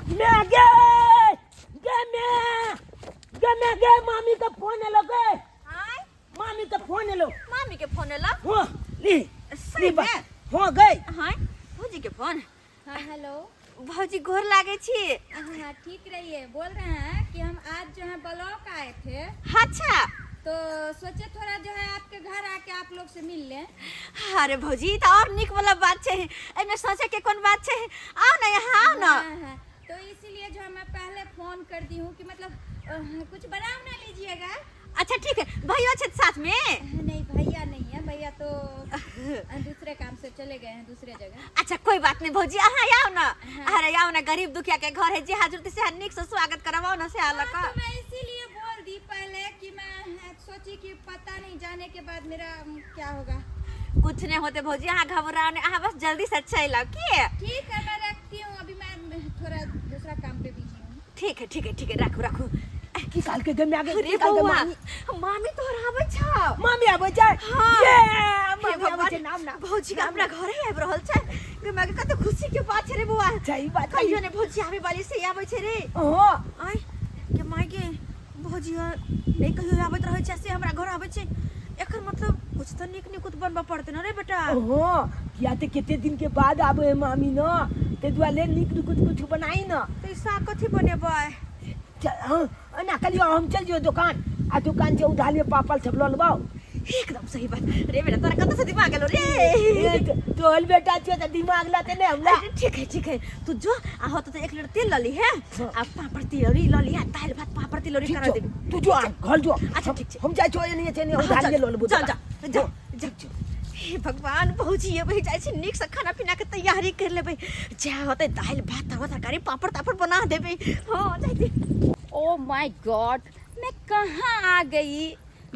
मैं गे गे मैं गे मैं गे मामी के फोन एलो गे आय मामी के फोन एलो मामी के फोन एला हाँ ली सही ली बा में? हाँ गई हाँ भौजी के फोन हाँ हेलो भौजी गोर लागे छी हाँ ठीक रहिए बोल रहे हैं कि हम आज जो है ब्लॉक आए थे अच्छा तो सोचे थोड़ा जो है आपके घर आके आप लोग से मिल लें अरे भौजी ई तऽ और नीक वाला बात छै एहिमे सोचे के कोन बात छै आउ ना यहाँ आउ ना हाँ हाँ तो इसीलिए जो है मैं पहले फोन कर दी हूँ कि मतलब कुछ बना उना लीजिएगा अच्छा ठीक है भैया छै साथ में नहीं भैया नहीं है भैया तो दूसरे काम से चले गए हैं दूसरे जगह अच्छा कोई बात नहीं भौजी अहाँ आउ ना अरे आउ ना गरीब दुखिया के घर है जे हाजुर से नीक से स्वागत करब आउ ना से हाँ, लक तो मैं इसीलिए बोल दी पहले कि मैं सोची कि पता नहीं जाने के बाद मेरा क्या होगा कुछ नहीं होते भौजी अहाँ घबराओ नहीं अहाँ बस जल्दी से चलि आउ की ठीक है मैं रखती हूँ अभी मैं थोड़ा दूसरा काम पे बिजी हूँ ठीक है ठीक है ठीक है राखू राखू की काल के गे मैं गे अरे की काल के बौआ मामी मामी तोहर आबै छौ मामी आबै छै हाँ। ये हे मामी आबै भगवान, छै नाम ना भौजी के अपना घरे आबि रहल छै गे माय गे कते खुशी के बात छै रे बौआ सही बात छै। कहियो ने भौजी आबे वाली से आबै छै रे हाँ आय के माय गे भौजी नहि कहियो आबैत रहै छै से हमरा घर आबै छै एकर मतलब कुछ तऽ नीक निकुत बनबऽ पड़तै ने रे बेटा हाँ किया तऽ कते दिन के बाद आबै है मामी न ताहि दुआरे नीक निकुत कुछ बनाई न तऽ ई साग कथी बनेबै चल हाँ ना कलियो हम चल जियो दुकान आ दुकान से उठा लियो पापड़ सब लऽ लेबौ एकदम सही बात रे बेटा तोरा कतऽ से दिमाग एलो रे ए, तोहर बेटा छियो तऽ दिमाग लाते नहीं हमरा अरे ठीक है ठीक है तू जो आ होतो तो एक लीटर तेल लली है हाँ। आ पापड़ तिलौरी लली है दाल भात पापड़ तिलौरी ठीक करा छौ देबी तू जो आ घर जो अच्छा, ठीक छै। हम जाइ छौ एने छै एने हाँ, उठा चल, लियो लऽ लेबौ चल दुकान। जा जा जा हे भगवान भौजी अबै जाइ छी नीक से खाना पीना के तैयारी कर लेबै जा होतै दालि भात तरुआ तरकारी पापड़ तापड़ बना देबै हाँ जाइ छी ओ my God मैं कहाँ आ गई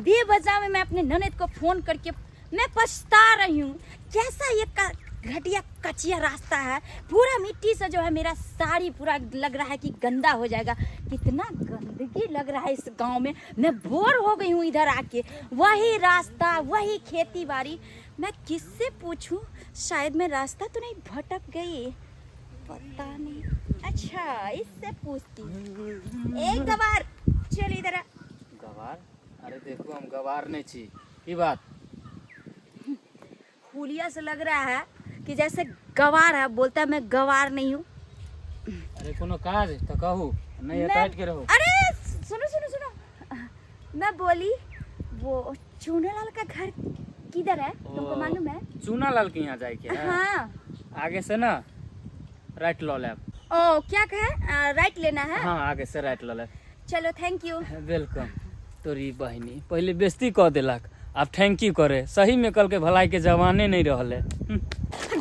बेवजह में मैं अपने ननद को फोन करके मैं पछता रही हूँ कैसा ये घटिया कचिया रास्ता है पूरा मिट्टी से जो है मेरा साड़ी पूरा लग रहा है कि गंदा हो जाएगा कितना गंदगी लग रहा है इस गांव में मैं बोर हो गई हूँ इधर आके वही रास्ता वही खेती बाड़ी मैं किससे पूछूं शायद मैं रास्ता तो नहीं भटक गई पता नहीं अच्छा इससे पूछती हूँ। एक गवार चल इधर आ। गवार अरे देखू हम गवार नहीं छी की बात हुलिया से लग रहा है कि जैसे गवार है बोलता है मैं गवार नहीं हूँ अरे कोनो काज तो कहू नहीं मैं- काट के रहो अरे सुनो सुनो सुनो मैं बोली वो चूनालाल का घर किधर है तुमको ओ, मालूम है चूना लाल के यहाँ जाए के है हाँ आगे से ना राइट लऽ लेब ओ क्या कहे राइट लेना है हाँ आगे से राइट लऽ लेब चलो thank you welcome तोरी बहिनी पहिले बेइज्जती कऽ देलक आब thank you करे सही में कल के भलाई के जवाने नहीं रहले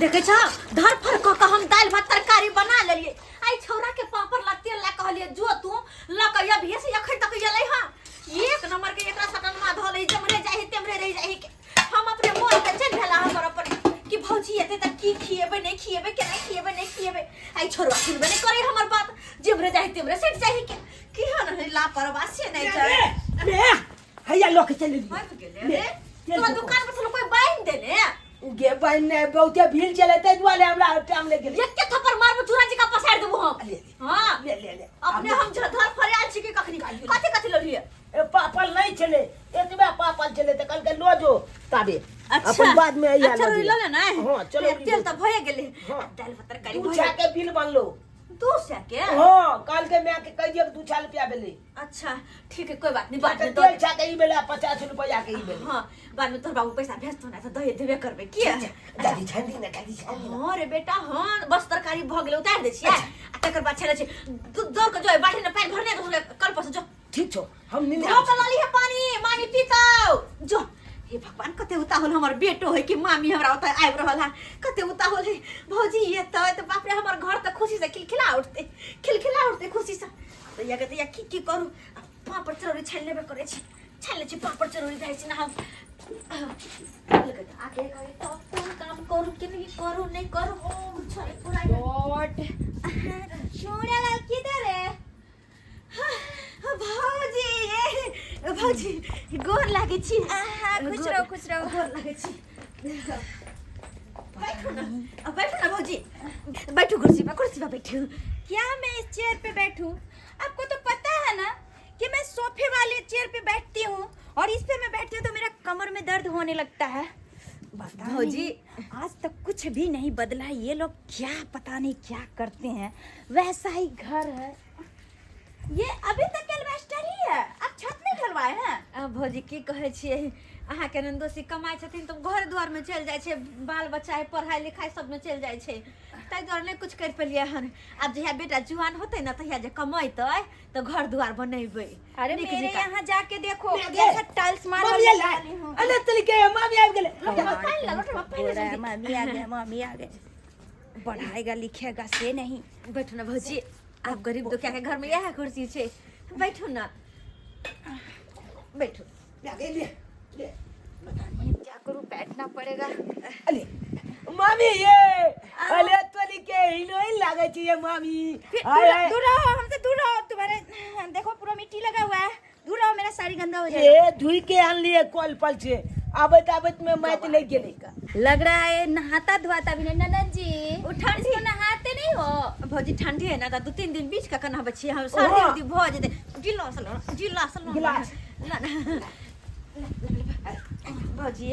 देखै छ धर फर कऽ कऽ हम दालि भात तरकारी बना लेलियै आई छौरा के पापड़ ला तेल ला कहलियै जो तू लऽ कऽ अभिये से अखन तक एलै हँ एक नंबर के एकरा सटनमा धऽ लै जमरे जाइ है तेमरे रहि जाइ है हम अपने मोन के चैन भेला हमर अपन कि भौजी एते तऽ की खिएबै नहि खिएबै केना खिएबै नहि खिएबै आई छोड़वा सुनबे नहि करे हमर बात जेमरे जाइ तेमरे सटि जाइ है के की हन है लापरवाह से नहि छै बे हैया लऽ के चलि एलियै। आबि गेलै रे तेल तोरा देखो। दुकान पर छलो कोई बान्हि देने गे बहिन ने बहुते भीड़ चले ताहि दुआरे हमरा टाइम लागि गेलै एके थप्पड़ मारबो चूरा जी का पसारि देबो हम ले, ले। हाँ ले ले ले अपने हम धर फरियाल छी कि कखनी कथी कथी ललिए ए पापड़ नहीं छलै एतबे पापड़ छलै तऽ कहलकै लऽ जो ताबे अच्छा अपन बाद में अइहा अच्छा लऽ लऽ लिअ। ले ना हाँ चलो तेल तऽ भए गेलै हाँ। दालि भात तरकारी दू भए छा के बिल बनलो 200 के हाँ कहलकै माय के कहि दियौ दू छा रुपया भेलै अच्छा ठीक है कोई बात नहीं बाद में तेल छा के ई भेलै 50 रुपया के ई भेलै हाँ बाद में तोहर बाबू पैसा भेजतो ना तऽ दहे देबे करबै की दादी छानि दी ना दादी छानि दी ना। हाँ रे बेटा हाँ बस तरकारी भऽ गेलै उतारि दै छियै आ तकर बाद छेलै छै दौड़ के जो बाल्टी में पानि भरने दो कल पर से जो ठीक छौ हम निने धो के लली है पानी मामी पीतौ जो हे भगवान कते उताहुल हमर बेटो है कि मामी हमरा ओतऽ आबि रहल है कते उताहुल है भौजी ये तऽ तऽ बाप रे हमर घर तऽ खुशी से खिलखिला उठते खिलखिला उठते खुशी से तऽ या के की की करू आ पापड़ चरौरी छानि लेबे करै छी छानि लै छी पापड़ चरौरी जाइ छी ना हम आके कहे तो तुम काम करू कि नहीं करू नहीं करू कुछ नहीं पूरा गॉड चूड़ालाल किधर है भौजी ए, भौजी गोर लागै छी आहा, खुश गोर- रहो, खुश रहो। गोर लागै छी बैठू न बैठू न भौजी बैठू कुर्सी पर कुर्सी पर बैठू क्या मैं इस चेयर पे बैठूं? आपको तो पता है ना कि मैं सोफे वाले चेयर पे बैठती हूँ और इस पे मैं बैठती हूँ तो मेरा कमर में दर्द होने लगता है। पता भौजी। नहीं, आज तक कुछ भी नहीं बदला है। ये लोग क्या पता नहीं क्या करते हैं। वैसा ही घर है ये, अभी तक एल्वेस्टर ही है। आप छत नहीं ढलवाए हैं? आ, भौजी की कहै छियै, अहाँके नन्दोसी कमाइ छथिन तऽ घर दुआरमे चलि जाइ छै, बाल बच्चा है, पढ़ाइ लिखाइ सबमे चलि जाइ छै, ताहि दुआरे नहि कुछ करि पेलियै हन। आब जहिया बेटा जुआन होतै ने तहिया जे कमेतै तऽ घर दुआर बनेबै। अरे नीक मेरे जकाँ। यहाँ जाके देखो माँ गे। कैसा टाइल्स मारल मामी एलै। वाली हूँ। अरे चलि के मामी आबि गेलै। लोटमा पानि ला, लोटमा पानि ला जल्दी। मामी आ गए, मामी आ गए। पढ़ाएगा लिखेगा से नहीं। बैठू ने भौजी, आब गरीब दुखिया के घर में इएह कुर्सी छै, बैठू ने, बैठू। ले, ले, ले। क्या करूँ, बैठना पड़ेगा। अरे मामी ये अरे तोली के हीरोइन लागे छी ये मामी। फिर हाय, दूर हाय। दूर रहो हमसे, दूर रहो। तुम्हारे देखो पूरा मिट्टी लगा हुआ है, दूर रहो, मेरा साड़ी गंदा हो जाएगा। ये धुई के आनलिए कल पल से, आबैत आबैत में माटि लागि गेलै। लग रहा है नहाता धुआता भी नहीं। ननद जी ओ ठंडी इसको नहाते नहीं हो? भौजी ठंडी है ना तऽ 2-3 दिन बीच के नहबै छियै हम, सर्दी हाँ। उर्दी भऽ जेतै। गिलास लो, गिलास लो। गिलास। ला ना। भौजी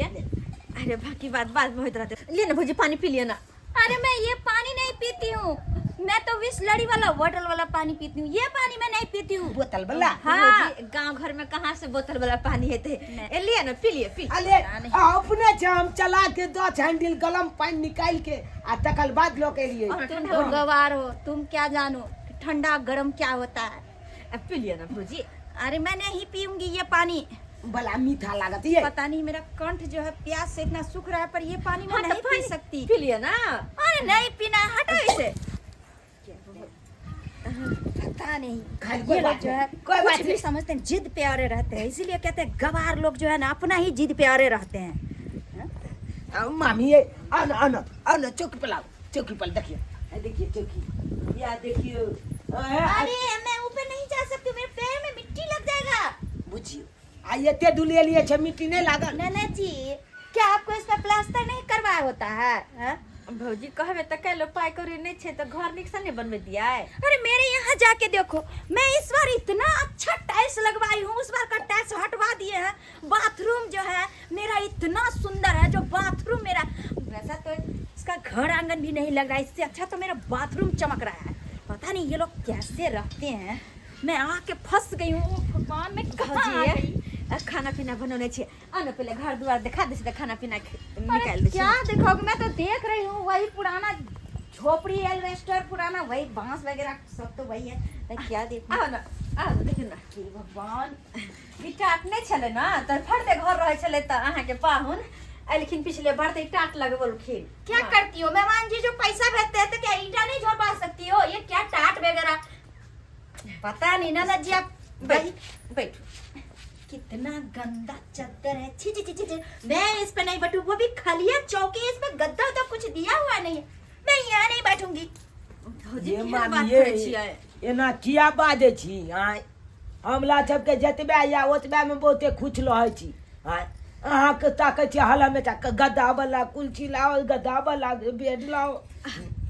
अरे बाकी बात बाद में होइत रहतै। लिए ना भौजी पानी पी लिए ना। अरे मैं ये पानी नहीं पीती हूँ, मैं तो विस्लरी वाला बोतल वाला पानी पीती हूँ, ये पानी मैं नहीं पीती हूँ। बोतल वाला? हाँ। भौजी गांव घर में कहाँ से बोतल वाला पानी हेतै? ए लिए ना, पी लिए, पी। अरे अपने छै हम चला के 10 हैंडल गरम पानि निकालि के आ तकर बाद लऽ के एलियै। और तुम ठंडा तो गवार हो, तुम क्या जानो कि ठंडा गरम क्या होता है। अब पी लिए ना भौजी। अरे मैं नहीं पीऊंगी ये पानी, बड़ा मीठा लागत ये। पता नहीं मेरा कंठ जो है प्यास से इतना सूख रहा है, पर ये पानी मैं हाँ, तो नहीं पी पानी सकती। पी लिए ना। अरे नहीं पीना, हटो इसे। पता नहीं खाली ये कोई लोग बात जो है नहीं, कोई कुछ बात भी नहीं। समझते हैं, जिद पे अड़े रहते हैं, इसीलिए कहते हैं गवार लोग जो है ना अपना ही जिद पे अड़े रहते हैं। आ, मामी ये आओ ना, आओ ना, आओ ना, चौकी पर लाओ, चौकी पर देखिए, आ, देखिए चौकी, या देखियो। अरे मैं ऊपर नहीं जा सकती, मेरे पैर में मिट्टी लग जाएगा। बुझियो आ एते डुलेलिए छै मिट्टी नहि लागल। ननद जी क्या आपको इस पर प्लास्टर नहीं करवाया होता है, हाँ? भौजी कहबे तऽ कैलो पाइ कौड़ी नहि छै तऽ घर नीक से नहि बनबै दियै। अरे मेरे यहाँ जाके देखो, मैं इस बार इतना अच्छा टाइल्स लगवाई हूँ, उस बार का टाइल्स हटवा दिए हैं। बाथरूम जो है मेरा इतना सुंदर है, जो बाथरूम मेरा वैसा तो इसका घर आंगन भी नहीं लग रहा है, इससे अच्छा तो मेरा बाथरूम चमक रहा है। पता नहीं ये लोग कैसे रहते हैं, मैं आके फंस गई हूँ। ओ भगवान मैं कहाँ आ भौजी गई? आ, खाना पीना बनौने छियै, आउ ने पहिले घर दुआर देखा दै छी तऽ खाना पीना अरे निकालि दै क्या छी। देखोगे, मैं तो देख रही हूँ वही पुराना झोपड़ी एल्वेस्टर पुराना वही बांस वगैरह सब तो वही है, मैं क्या देखूँ? आउ ने, आउ ने, देखियौ ने। हे भगवान। ई टाट नहि छलै ने तऽ फर्दे घर रहै छलै तऽ अहाँके पाहुन एलखिन पिछले बार तऽ ई टाट लगबलखिन। क्या करती हो मेहमान जी, जो पैसा भेजते हैं तो क्या ईटा नहीं झोपा सकती हो? ये क्या टाट वगैरह पता नहीं। ननद जी आप बैठ बैठू। कितना गंदा चद्दर है, छी छी छी छी छी। मैं इस पे नहीं बैठू, वो भी खलिया चौकी, इस पे गद्दा उद्दा कुछ दिया हुआ नहीं है, मैं यहाँ नहीं बैठूंगी। भौजी ये केहन मामी बात ये करै छियै? एना किया बाजै छी? आँय हमरा सबके जतबे या ओतबे में बहुते खुश रहै छी। आँय अहाँके ताकै छी हल हमेशा गद्दा वाला कुर्सी लाओ, गद्दा वाला बेड लाओ।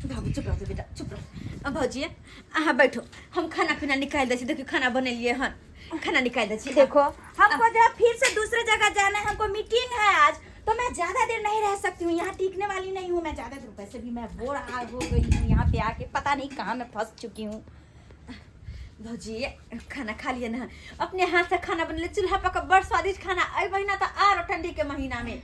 बाबू चुप रहू बेटा, चुप रहू। भौजी अहाँ बैठो, हम खाना पीना निकालि दै छी। देखियौ खाना बनेलियै हन, खाना निकालि दै छी। देखो हमको जो है फिर से दूसरे जगह जाना है, हमको मीटिंग है आज, तो मैं ज्यादा देर नहीं रह सकती हूँ, यहाँ टिकने वाली नहीं हूँ मैं ज्यादा देर। वैसे भी मैं बोर आ हो गई हूँ यहाँ पे आके, पता नहीं कहाँ मैं फंस चुकी हूँ। भौजी खाना खा लियै ने, अपने हाथ से खाना बनेले चूल्हा पर के बड़ स्वादिष्ट खाना। एहि महीना तऽ आरो ठंडी के महीना में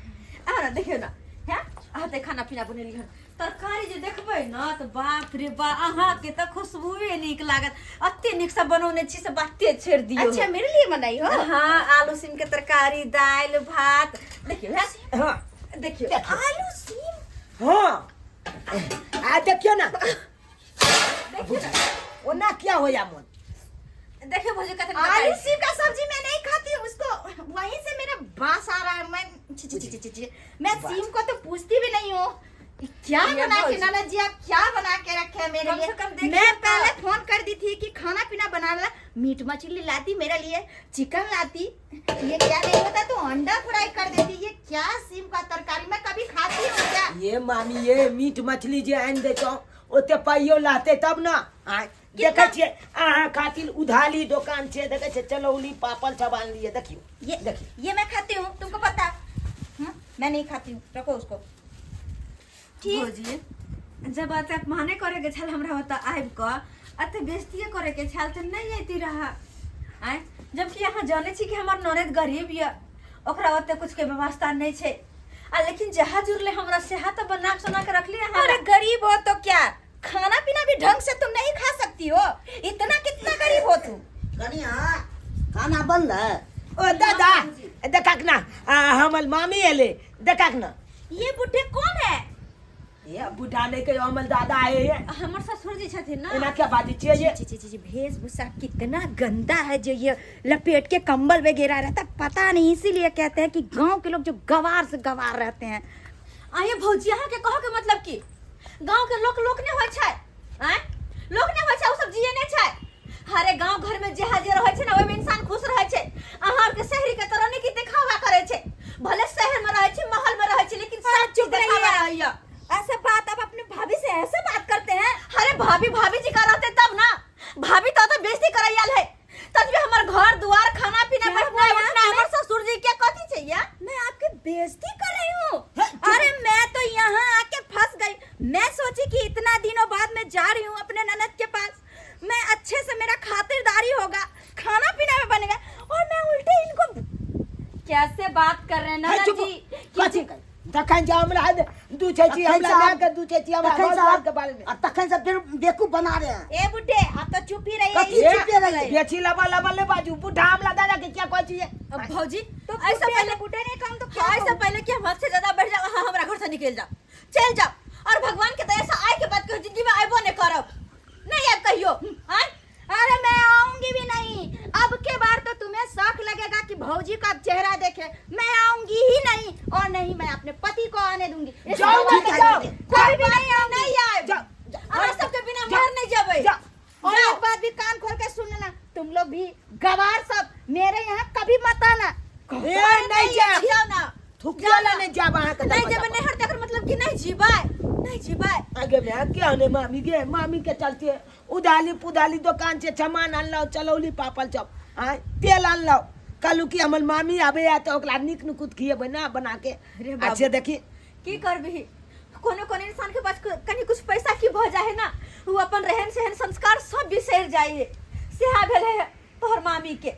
आरो देखियौ ने, हैं अहाँ तऽ खाना पीना बनेलियै हन। तरकारी जे देखबै ने तऽ बाप रे बा, अहाँके तऽ खुशबुए नीक लागत, एते नीक से बनौने छी से बाते छोड़ि दियौ। अच्छा मेरे लिए बनाई हो? हाँ आलू सीम के तरकारी, दालि भात। देखियौ हैं? हाँ देखियौ आलू सीम? हाँ आ देखियौ ना, ओना क्या होया मन। देखियौ भौजी कतेक आलू सीम का सब्जी मैं नहीं खाती हूँ, उसको वहीं से मेरा बास आ रहा है। मैं छी छी छी छी छी, मैं सीम को तो पूछती भी नहीं हूँ। क्या ये बना के भौजी। ननद जी आप क्या बना के रखे हैं मेरे कम लिए? से कम देखिए मैं तो। पहले फोन कर दी थी कि खाना पीना बना ला, मीट मछली लाती मेरे लिए, चिकन लाती, ये क्या नहीं होता तो अंडा फ्राई कर देती। ये क्या सीम का तरकारी मैं कभी खाती हूँ क्या? ये मामी ये मीट मछली जे आनि दैतहुँ ओते पाइयो लाते तब ना। आय देखै छियै अहाँ खातिर उधाली दोकान छै, देखै छियै चलौली पापड़ सब आनलियै, देखियौ ये देखियौ। ये मैं खाती हूँ, तुमको पता है। मैं नहीं खाती हूँ, रखो उसको। ठीक। भौजी जब अते अपमाने करे के छल हमरा ओतऽ आबि कऽ अते बेइज्जतिये करे के छल तऽ नहि अयती रहा। आँय, जबकि अहाँ जानै छी कि हमर ननद गरीब यऽ, ओकरा ओते कुछ के व्यवस्था नहि छै, आ लेकिन जहाँ जुड़ले हमरा सेहा तऽ बना सोना के रखली अहाँ। अरे गरीब हो तो क्या, खाना पीना भी ढंग से तुम नहीं खा सकती हो? इतना कितना गरीब हो तू? कनिया खाना बनलै? ओ दादा देखक ना, हमर मामी एले, देखक ना। ये बुढ़े कौन है? ये बुढ़ा नहीं के हमर दादा है ये। हमर ससुर जी छथिन ना। एना क्या बाजै छियै ये? जी, जी, जी, जी, वेशभूषा कितना गंदा है जो ये लपेट के कंबल वगैरह रहता है, पता नहीं इसीलिए कहते हैं कि गांव के लोग जो गवार से गवार रहते हैं। आये भौजी अहाँ के कह के मतलब की गांव के लोक लोक नहीं होय छै? आँय लोक नहीं होय छै, उ सब जिए नहीं छै। हरे गांव घर में जे हाजिर रहै छै ना ओय में इंसान खुश रहै छै। अहाँ आर के शहरी के तरह नहीं कि दिखावा करै छै, भले शहर में रहै छै महल में रहै छै, लेकिन सब चीज चुप रहिए। दिखावा रहैया। ऐसे बात अब अपने भाभी से ऐसे बात करते हैं? अरे भाभी भाभी जी का रहते तब ना, भाभी तो तो बेइज्जती करैयल है, तब भी हमर घर द्वार खाना पीना क्या बैठना हुआ? उठना हमर ससुर जी के कथी चाहिए? मैं आपकी बेइज्जती कर रही हूँ? अरे मैं तो यहाँ आके फंस गई। मैं सोची कि इतना दिनों बाद मैं जा रही हूँ अपने ननद के पास, मैं अच्छे से मेरा खातिरदारी होगा, खाना पीना भी बनेगा, और मैं उल्टे इनको कैसे बात कर रहे हैं हे, ननद चुप। जी? कथी तखन जे हमरा दू छै छी, तखन हमरा से माय के दू छै छी, हमरा तखन घर से द्वार के बारे में। आ तखन से फिर बेवकूफ बना रहे हैं। ए बुड्ढे आप तो चुप ही रहिए। कथी ए, चुपे रहिए? बेची लबा लबा ले बाजू, बुढ़ा हमरा दादा के क्या कहै छियै? अब भौजी तो ऐसा बुड्ढे पहले बुड्ढे नहीं काम तो क्या हाँ, ऐसा कहूँ? पहले कि हम हद से ज्यादा बढ़ जाओ, हाँ, हमरा घर से निकल जाओ, चल जाओ, और भगवान के दया से आए के बाद कहियो जिंदगी में आइबो नहीं करब, नहीं आब कहियो। आय? अरे मैं आऊंगी भी नहीं, अब के बार तो तुम्हें शौक लगेगा कि भौजी का चेहरा देखे, मैं आऊंगी ही नहीं, और नहीं मैं अपने पति को आने दूंगी। इस जाओ, बात ठीक है, जाओ। ठीक है। कोई भी नहीं आऊंगी। नहीं आए। जाओ, हमरा सबके बिना मर नहीं जबै। जाओ। और जाओ। एक बात भी कान खोल के सुन लेना, तुम लोग भी गवार सब मेरे यहाँ कभी मत आना। ए, नहीं जाए। जियो ना। थुकियो ला नहीं जाब अहाँके नहीं दरवाजा जेबै पर। नैहर तकर मतलब कि नहीं जीबै, नहीं जीबै। आगे में क्या होने मामी गे, मामी के चलते उदाली पुदाली दोकान से सामान आनलहुँ, चलौली पापड़ चप, आँय तेल आनलहुँ, कहलहुँ कि हमर मामी आबैया तऽ ओकरा नीक नुकुत खिएबै ना बना के। अरे बाबू। अच्छे देखी की करबिही, कोनो कोनो इंसान के पास कनि कुछ पैसा की भऽ जाइ है ना, वो अपन रहन सहन संस्कार सब बिसरि जाइ है। सेहा भेल है तोहर मामी के,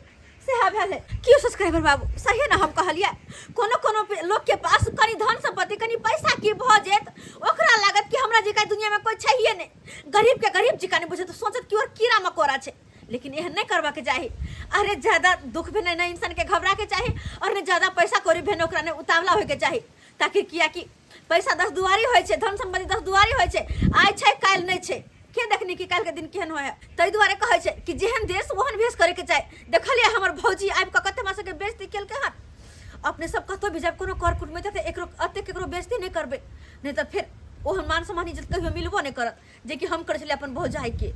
सेहा भेल है। क्यों सब्सक्राइबर बाबू सही ना हम कहलियै, कोनो कोनो लोग के पास कनि धन संपत्ति कनि पैसा की भऽ जायत ओकरा लागत कि हमरा जेका दुनिया में कोई छैहे नहीं। गरीब के गरीब जेका नहीं बुझत, सोचत कि और कीड़ा मकोड़ा छै, लेकिन एहन नहीं करबा के चाही। अरे ज्यादा दुख भेने नहीं इंसान के घबरा के चाही, और नहीं ज्यादा पैसा कौड़ी भेने ओकरा नहीं उतावला होय के चाही, ताकि किया कि पैसा 10 दुआरी होय छै, धन संपत्ति 10 दुआरी होय छै, आइ छै काल्हि नहीं छै, के देखनी कि काल्हि के दिन केहन होय है। ताहि दुआरे कहै छै कि जेहन देश ओहन भेष करे के चाही। देखलियै हमर भौजी आबि कऽ कते हमरा सबके बेइज्जती केलकै हन। अपने सब कतौ भी जायब कोनो कर कुटुम्ब तऽ एकरो एते केकरो बेइज्जती नहि करबै, नहि तऽ फेर ओहन मान सम्मान इज्जत कहियो मिलबो नहि करत जे कि हम करै छलियै अपन भौजाई के।